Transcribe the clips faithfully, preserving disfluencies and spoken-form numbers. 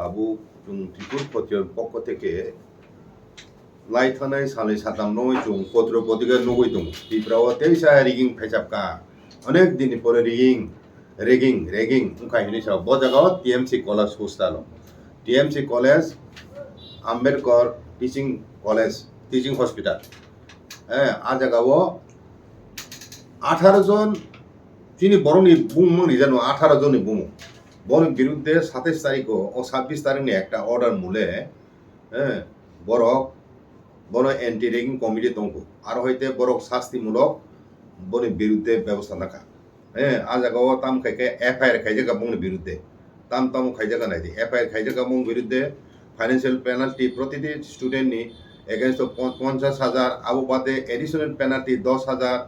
Abo chwng Tripur Photiyor pokho theke lai thanai salni satam noi chwng potro potrika nugwi tongo. Tripura o teisa rigging phaijak ka. Onek din ni pore rigging, rigging, rigging wngkha hinwi sa. Bo jaga o T M C college hostel o. T M C college, Ambedkar Teaching College, Teaching Hospital. Eh, a jaga o atharo jon chini borok ni bumung rijak no, atharo jon ni bumung. Boni birudde satais tarikh o, o sabbish tarikh ni ekta order mule, eh, borok bono anti ragging committee tongkho. Aro hoite borok sasti mulok boni birudde bebosta nakha. Eh, a jaga o tam khai khe F I R khaijak bongni birudde. Tam tamo khaijak nai di. F I R khaijak bongni birudde financial penalty protiti student ni against o pon-, ponchash hajar, abo bade additional penalty dos hajar,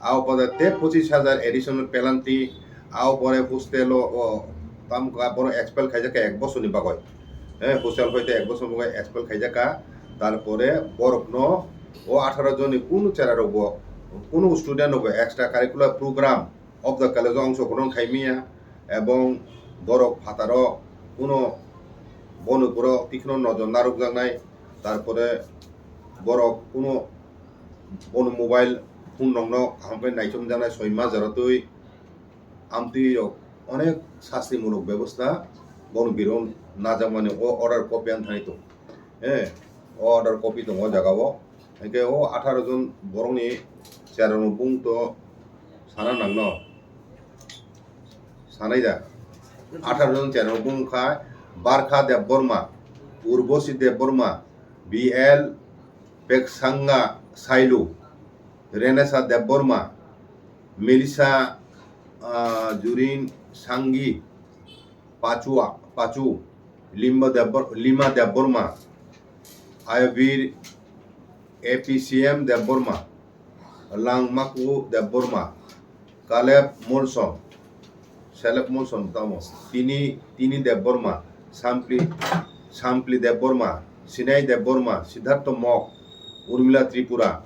abo bade te pochis hajar additional penalty, abo pore hostel o, o tam ka bono expel khaijak ek bosor ni bagoi. Eh, hostel hoite ek bosor bagoi expel khaijak ka. Tarpore borok no o atharo jon ni kunu chera rok bo, kunu student rok bo extra curricular program of the college o ongshogrohon khaimaya, ebong borok phataro kuno bono puro tikno nojor narwkjaknai, tarpore borok kuno bono mobile phone rokno kaham khe naichomjaknai soi ma jora twi, amtwi rok onek sasti mulok bebosta bono biron najakmani o order copy ang thani tong. Eh, o order copy tongo o jaga o. Hingke o atharo jon borokni chera rokni bung to sana nangno. Sanai da. Atharo jon chera rokni bung kha Barkha Debbarma, Urbosi Debbarma, B L Peksanga Sailu, Renesa Debbarma, Melissa, ah, Jurin Sangi, Pachua, Pachu, Limba Debbar-, Lima Debbarma, Ayabir A P C M Debbarma, Langmaku Debbarma, Kaleb Molsom, Seleb Molsom tamo, Tini, Tini Debbarma, Sampli, Sampli Debbarma, Sinai Debbarma, Siddhartha Mok, Urmila Tripura,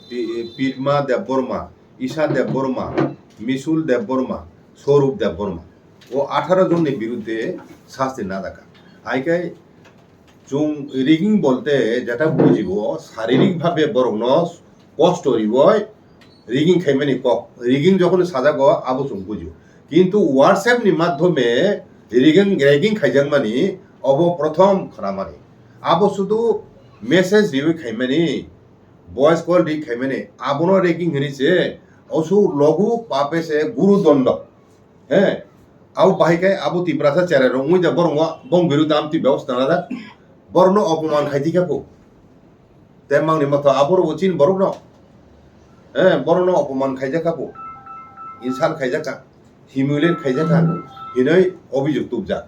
Pi-, Pirma Debbarma, Isha Debbarma, Misul Debbarma, Sorup Debbarma. O atharo jonni birudde sasti nadaka. Haikai chwng rigging bolte jeta bujibo, saririk bhabe borokno kosto riwoi rigging khaimani kok. Rigging jokhon sajago abo chwng bujio. Kintu WhatsApp ni madhyome rigging, rigging khaijakmani obo prothom khwnamani. Abo sudu message riwi khaimani, voice call ri khaimani, abono rigging hini se, osu logu pape se guru dondo. He, abo bahai khe abo Tiprasa cherai rok wngwi da borok bong biru dam twi bebosta na da. Borokno opoman khai di khe bo. Te mangni motho abo rok bo chin borokno. He, borokno opoman khai jakha bo. Insult khai jakha. Humiliate khai jakha. Hinoi obhijog tubjak.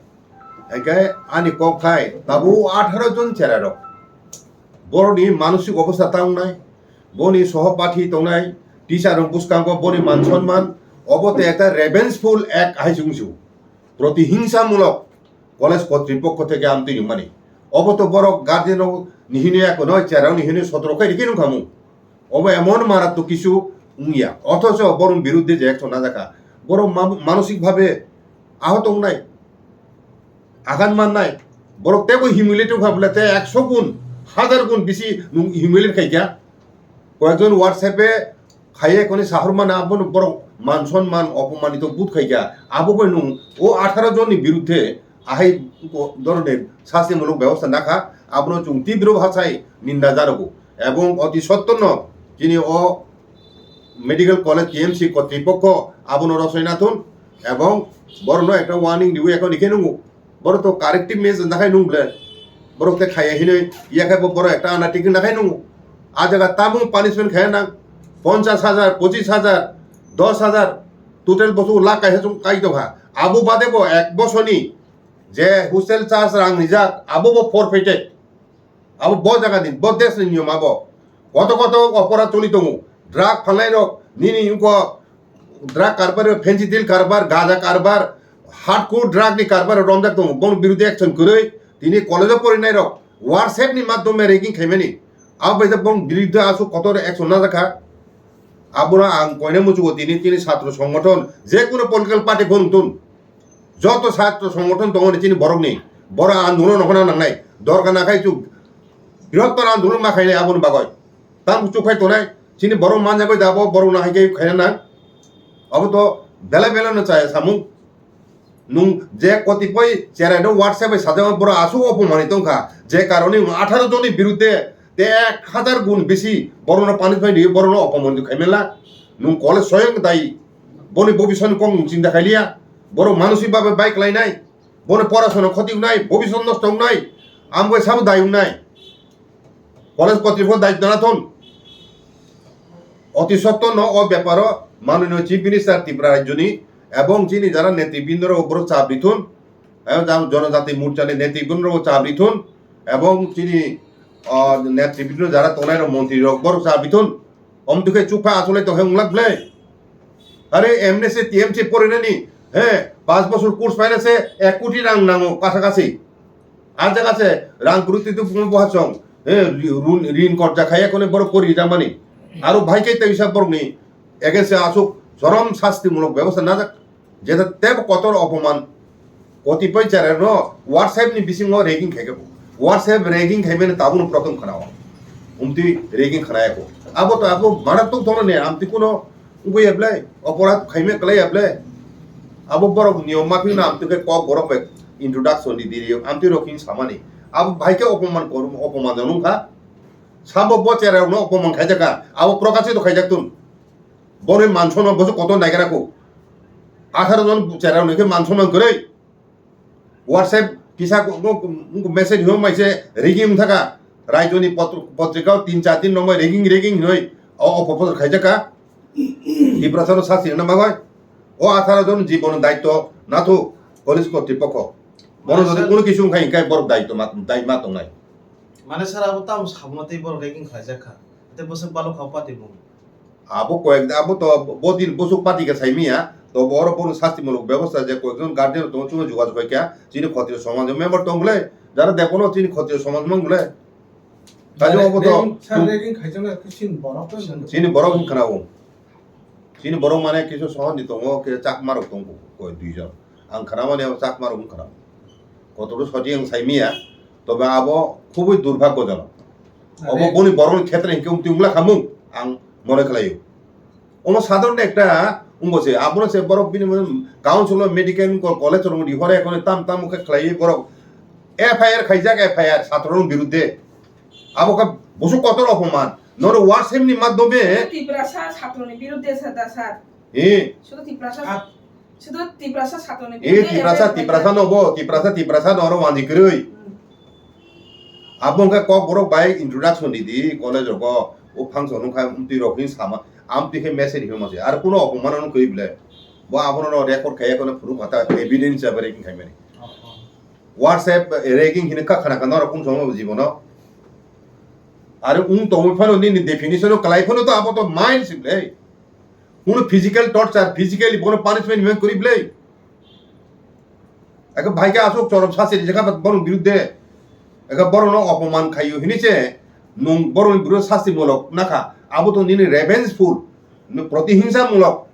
Hingke ani kok khai tabuk atharo jon cherai rok. Borokni manosik obostha ta wngnai, boni sohopathy tongnai, teacher rok bwskango boni man sonman, obo tei ekta revengeful act hai se wngsi o. Protihingsamulok college kotripokho theke amtwi rwmani. Obo to borok guardian rok ni hini eko noi, cherai rok ni hini sotro khai rikhe nung khamu. Obo emon maratwk kisu wngya. Othocho borok birudde je action najakha. Borok ma-, manosik bhabe ahot wngnai. Agan mannai, borok teibo humiliate wngkha bwle tei ekso gun, hazar gun bisi nwng humiliate khaikha. Koyekjon WhatsApp-e khaiye koni sahor mano abono borok man sonman opomanito but khaikha. Abo bai nwng o atharo jonni birudde ahai ko-, doroner sastimulok bebosta nakha, abono chwng tibro bhasai ninda janogo. Ebong oti sottono chini o medical college T M C kotripokho abono rosoi nathun ebong borokno ekta warning riwi ekho nikhe nungo. Borok to corrective measure nakhai nung ble. Borok te khaya hinoi yakhai bo borok ekta ana tikin nakhai nungo. A jaga tabung punishment khaya nang ponchash hajar, pochis hajar, dos hajar, total bosu lakh kaisa chung kai tongkha. Abo bade bo ek bosoni je hostel charge rang rijak abo bo forfeited. Abo bo jaga ni, bo desh ni niyom abo. Koto koto opora choli tongo. Drug phalnai rok, nini wngkho drug karbar, fentanyl karbar, gaja karbar, hardcore drug ni karbar romjak tongo. Bong birudhe action kwrwi, tini college o porinai rok WhatsApp ni madhyome ragging khaimani. Abo bai bong birudhe aswk kotor action najakha. Abono ang koine muchugo tini, tini satro songgothon, je kuno political party phone tun. Joto satro songothon tongo ni chini borok ni, borok andolon no hwnna nangnai, dorkar na khai chuk, birottor andolon ma khainai aboni bagoi. Tamo chuk khai tonai, chini borok manjagoi da bo borok no hai khe khaina nang. Abo to bela bela no chaya samung. Nung je kotipoi cherai no WhatsApp bai sajak borok asuk opomani tongkha, je karone nung atharo joni birudde te ek hazar gun bisi borok no pani phai di, borok no opomani khaimela. Nung kole soyang dai boni bobiswt ni kok nung chinta khailiya, borok manosik babe bai klainai, boni porasona khoti wngnai, bobiswt nosto wngnai, amgoi sabo dai wngnai. College kotripho daityo na thun. Oti sotto no o beparo manoniyo Chief Minister Tripura rajyoni ebong chini jara netribindorok borok chap rithun, ebong jang Jonojati Morchani netribindorok chap rithun, ebong chini, o, netribindo jara tongnai rok montri rok borok chap rithun. Om dukhe chukha achole tongkhe unglak ble. Are M N C T M C porinani, he, pas bosor course paina se ek koti rang nango kasa kasi. A jaga se rang kwrwi twi twi phungo boha chong, eh, ri-, run-, rin korja khaiya khone borok pori rijak mani. Aro bhai khe teisa borokni against o aswk chorom sasti mulok bebosta najak. Jeta tebo kotor opoman. Kotipoi chera no WhatsApp ni bisingo ragging khai khe bo. WhatsApp ragging khai mani tabuk no prothom khna o. Umtwi ragging khna ya ko. Abo to abo maratwk thono ne amtwi kuno Wngwi ya ble, oporadh khaima kwlai ya ble. Abo borok niyom ma phino amtwi khe kok borok bai introduction di diri, amtwi rok hin samani. Abo bahai khe opoman kor-, opoman jano wngkha. Sabo bo cherai rokno opoman khaijak kha. Abo Prakash to khaijak tun. Boni mansono boso kotor naigra ko. Atharo jon cherai rokno khe mansoman kwrwi. WhatsApp kisa ko, ko, ko message himo maise rigging wngthaka. Raijoni potro-, potrika o tin char din nongbai rigging, rigging hinoi o, o, opopor khaijaka. Tiprasa no sasi rwna bagoi. O atharo jon jibon daityo nathuk police kortripokho. Bono jodi sir, kuno kisu wngkha hinkai borok daityo ma, dai ma tongnai. Mane sir abo tamo sabuna tei borok rigging khlaijak kha. Tei bwswk balok kha o party bung. Abo koyek, abo to bo din bosok party khe sai manya, to bo oro bono sasti mulok bebosta je koyekjon guardian tongo chwngno jogajog khai kha, chini khotiyo somaj member tong bwle, jara depono chini khotiyo somaj mang bwle. Tani obo to ragging, sir, ragging khaijaknai khe chini borok to chini borok wng khna o. Chini borok mane kisu sohor ni tongo, khe Chakma rok tongo koi duijon. Ang khna mani abo Chakma rok wng khna. Kotor soti ang sai manya, tobe abo khubui durbhagyojonok. Obo boni borokni khetre hinkhe wngtwi wngla khamung ang mone khlaio. Omo sadharon ekta wngbo se, abono se borok bini council o medical college rok rihor ekone tam tam khe khlaiwi borok F I R khaijak, F I R satro rok birudde. Abo khe busuk kotor opoman. Nono WhatsApp ni madhyome. Tiprasa satro ni birudde sa da sir. Eh. Sudu Tiprasa. Sudu Tiprasa satro ni birudde. Eh, Tiprasa, Tiprasa no bo, Tiprasa, Tiprasa no oro wanji kwrwi. Hmm. Abo wngkha kok borok bai introduction di di college rogo, o function wngkha amtwi rok hin sama, amtwi khe message hinwi mase. Ar kuno opoman no kwrwi ble. Bo abono no record khaiya kono phuru kata evidence abare kin khaimani. Oh, oh. WhatsApp ragging hinwi kha khana kha norok kum somo jibono. Are wng tongwi phano nini definition o kwlai phano to abo to mind si ble. Kuno physical torture, physically bono punishment hinwi kwrwi ble. Eka bhai khe aswk chorom sasti rijak kha borok birudde. Eka borok no opoman khaio hinwi se nwng borok ni birudde sasti mulok nakha. Abo to nini revengeful, nwng protihingsa mulok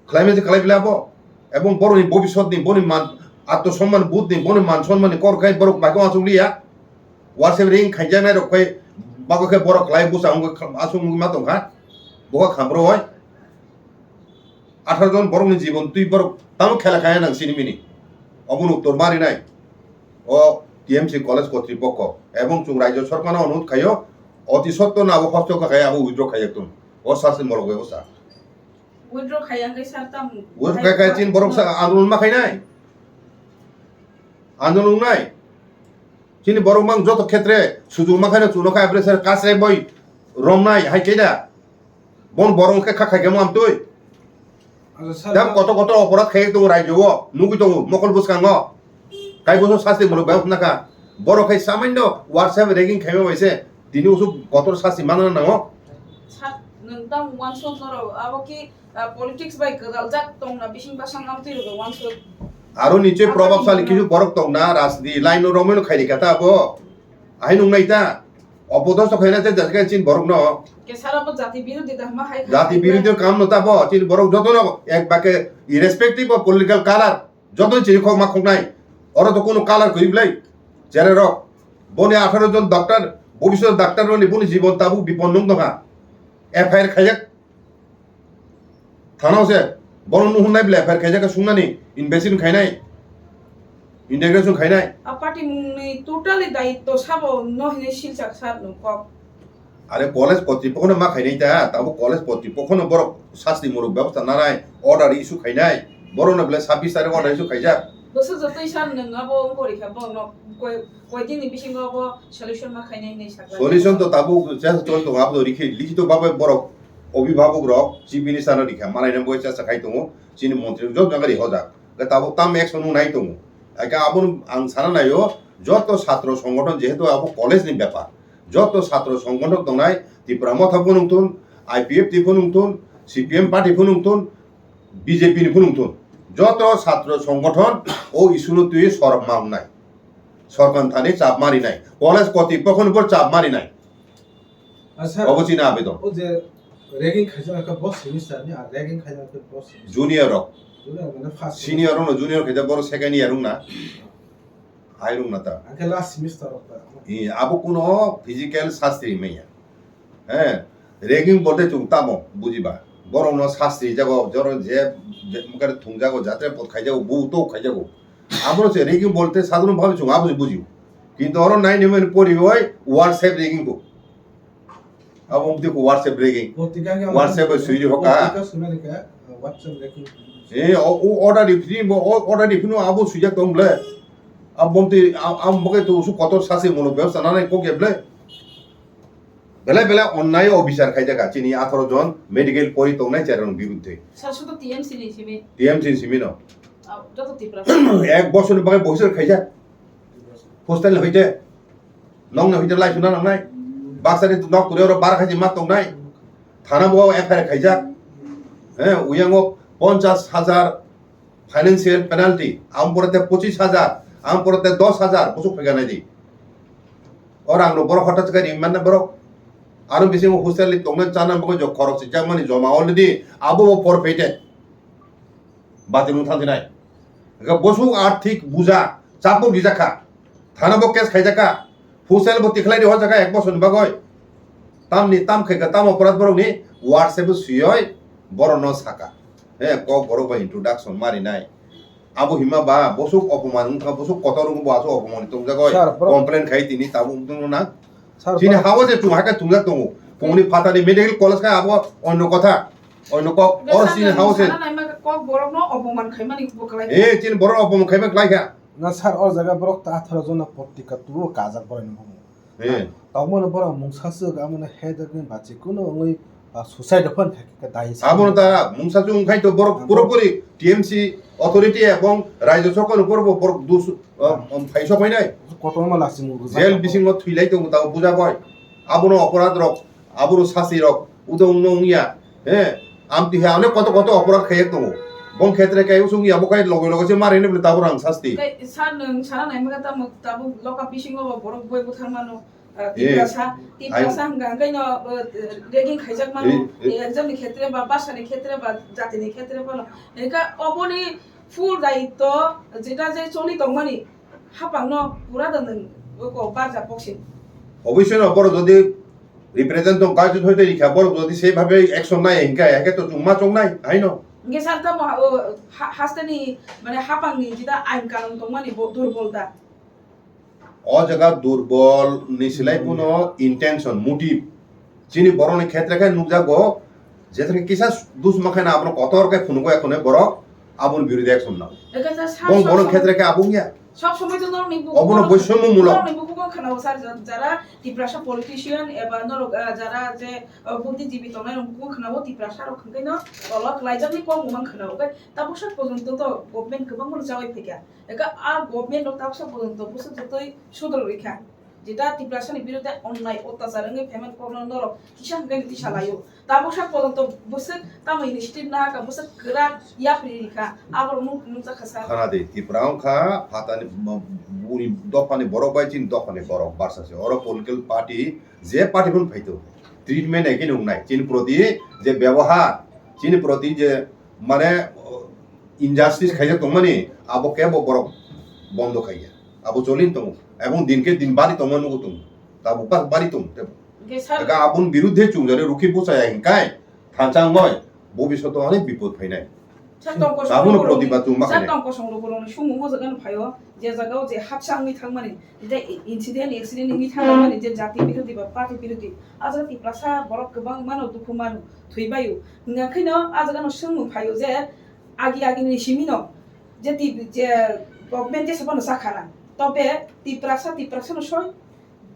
khlaima se khlai bwle abo. Ebong borok ni bobiswt ni, boni man, atma somman bodh ni, boni man somman ni kok khai borok bai khe uansuk liya. Uansuk ring khaijaknai rok khai bago khe borok khlai bwsa wngwi aswk wngwi ma tongkha. Bo kha kham rw oi. Atharo jon borokni jibon twi borok tamo khela kaya nang sini mini. Obono uttor ma rinai. O T M C college kotripokho ebong chwng rajyo sorkarno onurodh khaio, oti sotto no abo hosto kha kaya abo withdraw khaiya tong. O sasti mulok bebosta. Withdraw khaiya khe sir tamo? Withdraw khai khai chini borok sa andolon ma khainai. Andolon wngnai. Chini borok mang joto khetre sujung ma khaino chuno khai bre sir kasre boi romnai hai khe da. Bon borok khe kha khai khe mo amtwi. Acha, sir, tam kotor kotor oporadh khai tongo rajyo o, nugwi tongo mokol bwskango. Kai boso sasti mulok bai nakha. Borok khai samanno WhatsApp ragging khaima bai se tini usuk kotor sasti manna nango. Sir, nwng tam uansuk norok abo ki, ah, politics bai kwdaljak tongna bising bwsang amtwi rwgo uansuk. Aro nichoi probabsali kisu borok tongna rajniti line o romwi no khairi kha ta abo. Ahai nungnai ta. Opodosto khaina je jati khe chini borok no. Ke sir abo jati birodhi da hama hai jati birodhi kam no ta bo chini borok joto no ek bake irrespective of political color. Joto chini kok ma khoknai. Oro to kono color kwrwi belai. Chere rok. Boni atharo jon doctor, bobiswt doctor roni boni jibon tabuk bipon nung tongkha. F I R khaijak. Thana se. Bono nuhun nai belai F I R khaijak khe sungnani. Investigation khainai. Integration khainai. A party mungni totally daitto sabo no hinwi silchak sar nung kok. Are college kotripokhono ma khainai ta, tabo college kotripokhono borok sasti muruk bebosta nanai, order issue khainai, borokno belai sabbish tarikh order issue khaijak. Bwswk jotoi sar nwng abo wngkha rikha, borokno koi, koi dini bisingo abo solution ma khainai hinwi sakha. Solution to tabuk chesa choli tongo, abo rikhe likhito babai borok obhibhabok rok chief minister no rikha, malaina bo chesa khai tongo, chini montri jot jagari hojak, tabuk tam action nai tongo. Aka abo ang sana naio, joto satro songgothon jehetu abo college ni bepar, joto satro songgothon tongnai, Tipra Motha phunung thun, I P F T phunung thun, C P M party phunung thun, B J P ni phunung thun, joto satro songgothon o issue no twi sorok ma wngnai, sorkar thani chap marinai, college kotripokho ni bo chap marinai. Ah, sir, obo chini abedo. O je ragging khaijak kha bo semester ni, ar ragging khaijak kha bo semester. Junior rok. Junior mane first semester. Senior rok no junior khaijak, boro second year wngna. Hai rung na ta. Angke last semester rok ta. I, abo kuno physical sasti maya. He, ragging bolte chung tamo bujiba. Borok no sasti jago, joro je, je mukar thung jago, jatre pot khai jago, bu to khai jago. Abo se ragging bolte sadharon bhabe chung abo se bujiyo. Kintu oro nai ni mani pori oi WhatsApp ragging ko. Abo mti ko WhatsApp ragging. Botika ke WhatsApp bai sui di hoka. Botika suna ni ka, WhatsApp ragging. Eh, o, o order di phini, o order di phini abo sujak tong ble. Abo mti, am, am boke to su kotor sasi mono bebsa nanai ko geble. Bele bele onnai o bichar khai jaka chini atharo jon medical pori tongnai chairman biruddhe. Sir, sudo T M C ni simi. T M C ni simi no. Ah, joto Tipra. Ek bosor ni bagwi bohor khai jak. Hostel ni hoite. Nokni hoite lai suna nangnai. Baksa ni nok kuri oro bar khai ma tongnai. Thana bo F I R khai jak. He, uyango ponchas hajar financial penalty, ang pore te pochis hajar, ang pore te dos hajar, bosok phaikha nai di. O rang no borok hota chwkha ri manna borok. Aro bisingo hostel ni tongna chana bagwi jok khorok swijak mani joma already, abo bo forfeited. Bati nung thang dinai. Ga bosok arthik buja, chapo gijak kha. Thana bo case khaijak kha. Husel bo tikhlai di hojak kha ek bosor ni bagwi. Tamni tam khai kha, tam oporad borok ni WhatsApp o swiwi borok no saka. He, kok borok bai introduction mari nai. Abo hima ba bosok opoman wng kha, bosok kotor wng bo aswk opoman ni tong jagoi. Sir, borok complain khai tini tabuk wng tong na. Sir, chini borok ha o je chung hai khe tong jak tongo. Pungni phatani medical college khai abo onno kotha. Onno kok, oro chini ha o se. Sana naima kok borok no opoman khai mani bo kalai. Eh, chini borok opoman khai ma kalai kha. Na sir, o jaga borok ta atharo jona potika tu kajak borok ni bumo. Eh. Tamo no borok mungsa swk, amo no head ni bachi kuno wngwi, ah, suicide phone khai kha dai sa. Amo no ta mungsa swk khai to borok puro puri T M C authority ebong rajyo sorkar ni puro borok dus, ah, um, phai sok mai nai. Kotorma lasing jail bisingo thwi lai tongo ta buja koi. Abo no oporad rok, abo no sasi rok, udo wng no wng ya. He, amtwi hai onek koto koto oporad khai tongo. Bong khetre kai usung ya, bo kai loge loge se mari ne bole tabuk rang sasti. Kai sa nwng sana nai maka tamo tabuk loka bisingo bo borok boi buthar mano. Ah, eh, Tiprasa, Tiprasa hwnkha hwnkhe no, eh, ragging khaijak mano. Eh, eh. Exam ni khetre ba, basa ni khetre ba, jati ni khetre ba no. Hwnkhe oboni full daitto jeta je choli tongmani. Hapang no pura da nwng oko barja boxing. Obviously no, borok jodi represent tong guardian hoite rikha, borok jodi sei bhabe action nai hingka, hake to chwng ma chong nai, hai no. Hingke sar tamo, o, ha-, haste ni, mane hapang ni jeta ain kanun tongmani bo durbol da. O jaga durbol ni silai, hmm, bono intention, motive. Chini borok ni khetre khe nukjago, jetre kisa dus ma khe na abono kotor khe phunugo ekhone borok aboni birude action nao. Eka ja sa-, bong sa-, borok sa-, khetre khe abung ya. Sob somoi to norokni bukhuk obono boisomo mulok. Norokni bukhuk wng khna o sir, ja-, jara Tiprasa politician eba norok, ah, jara je, ah, budhijibi tongnai rok bukhuk wng khna o Tiprasa rok hwnkhe no tolo kwlaijakni kok wng khna o. Khe tabuksa pojonto to government kwbangma no chawi phaikha. Eka a government rok tabuksa pojonto bwswk jotoi sudro rikha. Jeta Tiprasa ni birude onnai otyachar wngwi phaimani kokno norok kisa hwnkhe ni tisa laio. Tabuksa pojonto bwswk tamo initiative nahakha, bwswk kwrak yapri rikha, aborok nuk-, nukjakha sir. Khana di, Tipra wngkha phatani, buri dophani borok bai chini dophani borok barsa se. Oro political party, je party phano phaito, treatment hai khe nuknai. Chini proti je byabohar, chini proti je mane, injustice khaijak tongmani, Abo kebo borok bondo khaiya. Abo cholin tongo. Ebong din khe din bari tongma nugo tongo. Tabuk pas bari tongo tebo. Hwnkhe sir, ega aboni biruddhe chungjare rukhi bwchaya hinkai thansa wngoi bobishoto onek bipod phainai. Sir, tongkosong Tabukno lukurokni, protibad chwngma sir, khainai. Tongkosong lukurokni sumung o jaga no phaio, je jaga o je hapsa wngwi thangmani, je incident, accident wngwi thangmani, je jati birodhi ba party birodhi, a jaga Tiprasa borok kwbangma no dukhu mano, thwi baio. Hwnga khaino a jaga no sumung phaio je agi agi ni simi no je ti-, je government jesa phano cha khana. Tobe Tiprasa, Tiprasa no soi,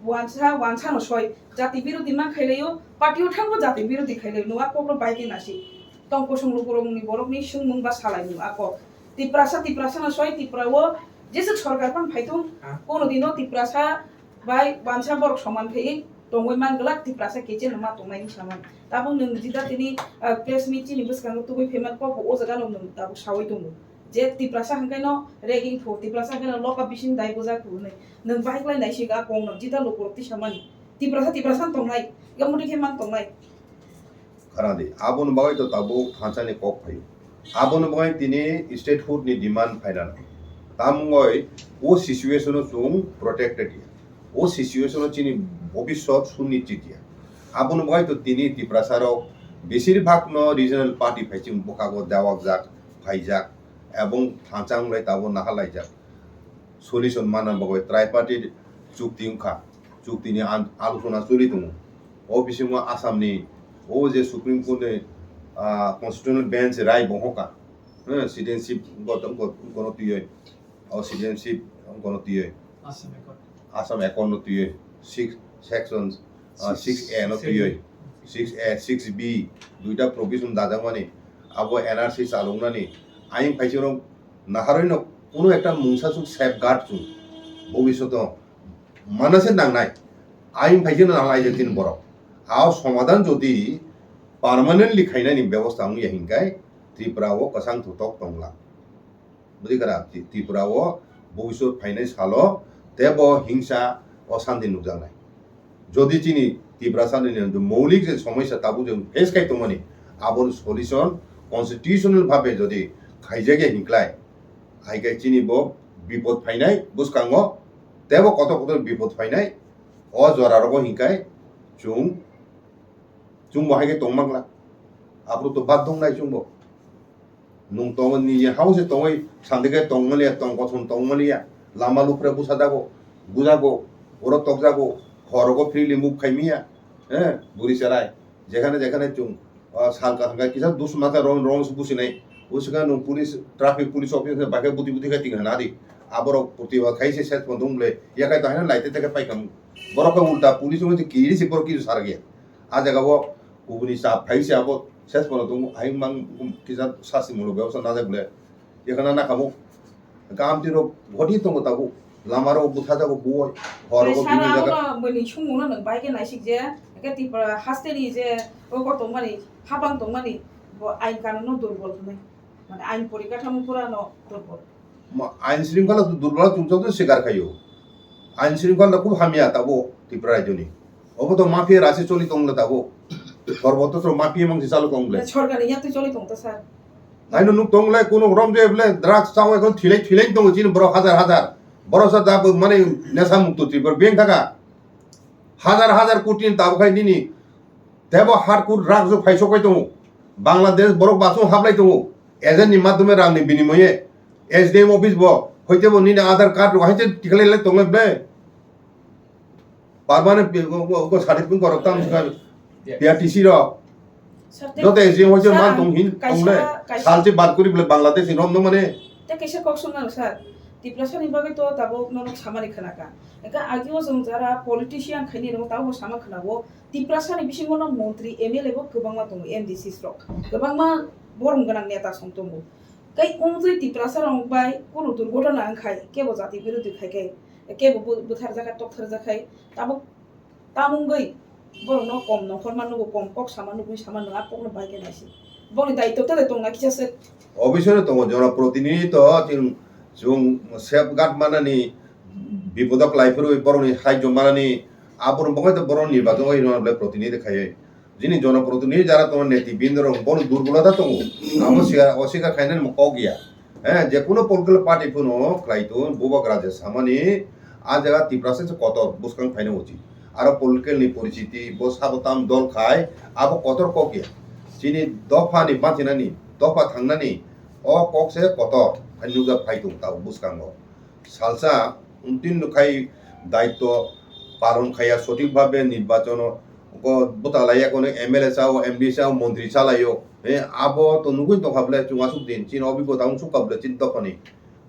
wansa, wansa no soi, jati birodhi man khailaio, party o thangbo jati birodhi khailaio, nungya kokno bai khe nasi. Tongkosong lukurokni borokni swngmung ba salaimung ako. Tiprasa, Tiprasa no soi, Tipra o jesa sorkar phano phaithung, kono dino Tiprasa bai wansa borok soman khe tongwi man glak, Tiprasa kiching no ma tongnai hinwi saman. Tabuk nwng jida tini, ah, press meet chini bwskango tubui phaima kok bo o jaga no nwng tabuk sawi tongo. Je Tiprasa hwnkhe no ragging phu, Tiprasa hwnkhe no loka bising dai bujak phu hwnwi. Nwng bahai klai naisik a kok no jida lukurok tisamani. Tiprasa, Tiprasa no tongnai, ya muti khe man tongnai. Khana di, aboni bagwi to tabuk thansa ni kok phaio. Aboni bagwi tini statehood ni demand phainani. Tamungoi o situation o chwng protected ya. O situation o chini bobisot sunichit ya. Aboni bagwi to tini Tiprasa rok besir bhag no regional party phai chwng bwkhago dawakjak, phaijak, ebong thansa wng lai tabuk nahal laijak. Solution manna bagwi tripartite chukti wngkha, chukti ni an-, alochona choli tongo. O bisingo Assam ni o je Supreme Court ni, ah, Constitutional Bench rai bohoka, eh, citizenship goto-, got-, gono twiwi, o citizenship gono twiwi. Assam Accord. Assam Accord no twiwi, six sections, ah, six A no twiwi, six A, six B, duita provision dajakmani, abo N R C chaloknani, ayang phaisano naharwi no kuno ekta mungsa suk safeguard chung bobishoto manase nangnai, ayang phaisano nangnai je tin borok. Ao somadan jodi permanently khainani bebosta wngya hinkai Tripura o kwchang thutok tongla. Bwdikara Ti-, Tripura o bobisot phainai salo tebo hingsa o santi nukjaknai. Jodi chini Tiprasa ni moulik je somosya tabuk je face khai tongmani, aboni solution constitutional bhabe jodi khaijak ya hinklai, hai khe chini bo bipod phainai bwskango, tebo kotor kotor bipod phainai, o jora rogo hinkai chwng, chwng bo hai khe tongmangla, aphuru to bad dongnai chwng bo. Nwng tongo, niji hao se tongwi sandi khe tongmani ya, tong kothom tongmani ya, lama lupre busa jago, bujago, oro tokjago, horogo freely move khaimiya, eh, buri cherai, jekhane jekhane chwng, ah, sal kaham khe kisa dus mata rong, rong se businai, usika nwng police, traffic police officer bai khe buti buti khe ting hana di, aborok protibad khai se ses pondong ble, yakhai to haino laite te khe paikam, borok khe ulta police wngwi kiri se borok kisu sargya, ah jaga o kubuni chap phai se abo. Ses pono tongo, ayang mang kisa sasti molo bebosta najak ble. Ekhana nakamo. Kamti rok goti tongo tabuk. Lama rok butha jago buoi. Hor rok bini jaga. Bini sungmung no nwng bai khe naisik je. Eke Tripura haste ni je o tongmani, hapang tongmani, bo ain kanun no durbol hwnwi. Mane ain porikatamo pura no durbol. Ma-, ain shrinkhala to durbol chwngchok to sikar khaio. Ain shrinkhala khub hamya tabuk Tripura rajyoni. Obo to mafia rasi choli tongla tabuk. Parboto to mafia mangsi chalo tong ble. Sorkar ni yatwi choli tong ta sir. Aino nuk tong le kuno rom je ble drugs chao ekhon thilai thilai tongo chini borok hajar hajar. Borok sa da bo mane nesa mukto Tripura beng thaka. Hajar hajar koti ni tabuk khai nini. Tebo hardcore drugs o phai sok pai tongo. Bangladesh borok basung hablai tongo. Agent ni madhyome rang ni binimoye S D M office bo hoite bo nini Aadhaar card rok haite tikhalai lai tonglai ble. Permanent pi-, go, go, go certificate korok tam sika P R T C rok. Sir, te joto S D M hoite sir, man tong hin kaisa, tongle. Kaisa. Salchi bad kuri ble Bangladesh ni rom no mane. Te kaisa kok sung nang sir. Tiprasa ni bagwi to tabuk norok samani khana ka. Eka agi o jong jara politician khaini rok tabuk sama khana bo. Tiprasa ni bisingo no montri M L A bo kwbangma tongo, M D Cs rok. Kwbangma borom gwnang neta song tongo. Tei wngtwi Tiprasa rok bai kunu durgotona wngkhai, kebo jati birodhi khai khe, kebo bu-, butharjak khai, toktharjak khai, tabuk tamungwi borokno kom nongkhorma nugo, kom kok sama nugwi sama nwng a kokno bai khe naisi. Boni daitwta de tongna kisa se. Obviously tongo, jonoprotinidhi to chwng, chwng safeguard manani, bipodo kwlai phuru borokni sahajyo manani, aborok bo to borok nirbachon oi rwna belai protinidhi khaiwi. Jini jonoprotinidhi jara tongo, netibindorok bono durbolota tongo. Abo siga-, oswikar khainani kok ya. He, je kuno political party phano khlai tong, bubagra je samani, a jaga Tiprasa se kotor bwskang phaina uchit. Aro political ni poristiti bo sabo tam dol khai, abo kotor kok ya. Chini dopha ni bachinani, dopha thangnani, o kok se kotor, phai nukjak phai tong tabuk bwskango. Salsa, untin nukhai daitto palon khaiya, sothik bhabe nirbachono ko bwtalaiya, kono M L A chao, M D C chao, montri chalaio. He, abo to nugwi tongkha bwle, chwng aswk din, chini obhigota wngsukha bwle, chini dophani.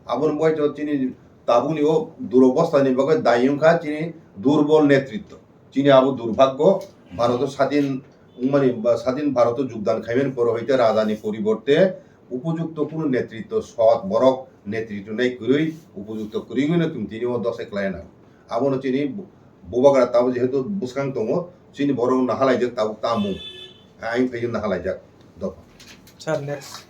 Aboni bagwi to chini tabukni o durobostani bagwi dayi wngkha chini durbol netritto. Chini abo durbhagyo, Bharoto sadin wngmani ba sadin Bharoto jogdan khaimani poro hoite rajani poriborte upojukto kunu netritto sot borok netritto nai kwrwi upojukto kwrwino chwng tini o dosa khlaina. Abono chini bu-, bubagra tabuk jehetu bwskang tongo, chini borok nahalaijak tabuk tamung. Aing phaiyo nahalaijak dopha. Sir, next.